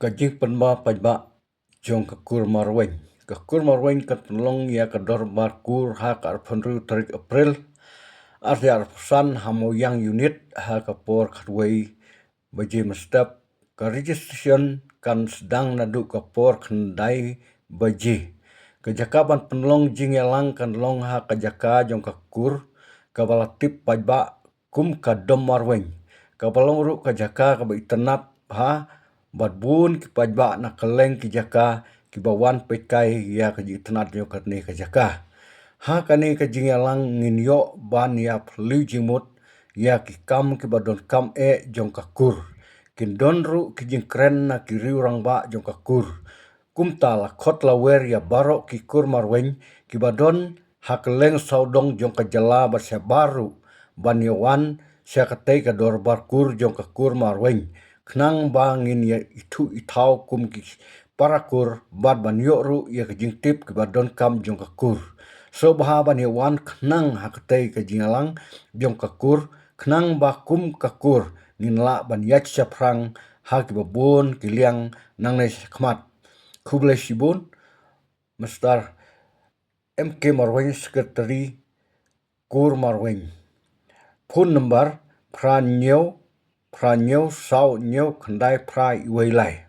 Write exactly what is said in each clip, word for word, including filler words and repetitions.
Ka jingpynbha paidbah jong ka Kur Marwein. Ka Kur Marwein kan pynlong ïa ka dorbar kur ha ka arphew hynriew tarik April, arhajar arphew san ha Mawiang Unit ha ka por khatwei baje mynstep. Ka registration kan sdang naduh ka por khyndai baje. Ka jaka ban pynlong jingïalang kan long ha ka jaka jong ka kur kaba la tip paidbah kum ka Dom Marwein, kaba long ruh ka jaka kaba itynnad bha bad bun ki paidbah na kylleng ki jaka kiba wan peitkai ïa ka jingtynnad jong kane ka jaka. Ha kane ka jingïalang ngin ïoh ban ïa phylliew jingmut ïa ki kam kiba donkam eh jong ka kur. Kin don ruh ki jingkren na ki riew rangbah jong ka kur. Kumta la khot la wer ïa baroh ki Kur Marwein kiba don ha kylleng sawdong jong ka jylla bad shabar ruh ban ïa wan sha katei ka dorbar kur jong ka Kur Marwein, khnang ba ngin ïa ithuh ithaw kum ki para kur bad ban ïoh ruh ïa ka jingtip kiba donkam jong ka kur. Sngewbha ban ïa wan khnang ha katei ka jingïalang jong ka kur, khnang ba kum ka kur ngin lah ban ïaid shaphrang ha kiba bun ki liang nangne shakhmat. Khublei shibun. Mister M K Marwein, Secretary, Kur Marwein. Phone number: phra hynñiew phra hynñiew saw hynñiew khyndai phra wei lai.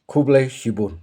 Khublei shibun.